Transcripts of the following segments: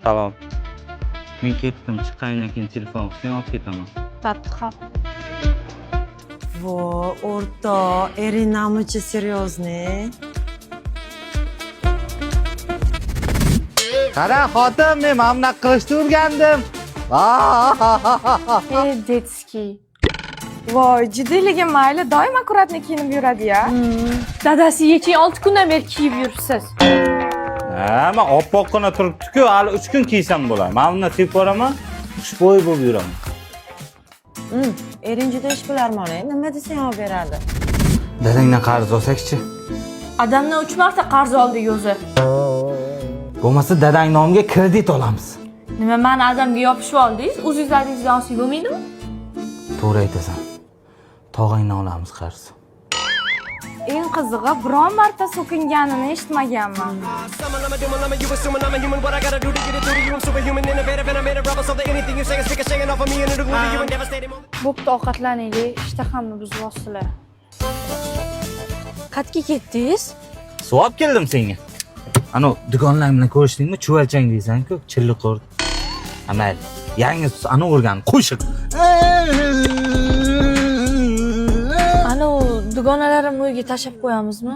Salom. Men ketdim, chiqqandan keyin telefon qilsang olib ketaman. Tatliq. Vo, o'rtoq, ering namuncha серьезный. Qara xotin, men mana bunaqa qilishni o'rgandim. Ey, детский. Voy, jiddiyligi mayli, doim akkuratно kiyinib yuradi-ya. Dadasi yeching 6 kundan beri kiyib yuribsiz. Ha, man oppoqqina turibdi-ku, hali 3 kun kiysam bo'ladi. Mana bundan tepib boraman, xushbo'y bo'lib yuraman. Ering juda ishbilarmon, nima desang olib beradi. Dadangdan qarz olsak-chi? Adamdan 3 marta qarz oldik o'zi. Bo'lmasa dadang nomiga kredit olamiz. Nima mani adamga yopishib oldingiz? O'zingiz adangizdan olsak bo'lmaydimi? To'g'ri aytasan. Tog'angdan olamiz qarz. Eng qizig'i, biron marta so'kinganini eshitmaganman. Bo'pti, ovqatlanaylik, ishtahamni buzyapsizlar. Qayerga ketdingiz? Suv olib keldim senga. Ano dugonlar bilan ko'rishdingmi? Chuvalchang deysan-ku, chilliqurt. Ha, mayli. Yangi ana o'rgan qo'shiq. Ana u dugonalarimni uyga tashlab qo'yamizmi?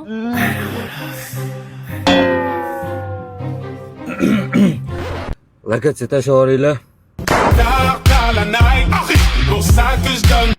Lokatsiya tashlab yuboringlar. Tard à la night, pour ça que je donne.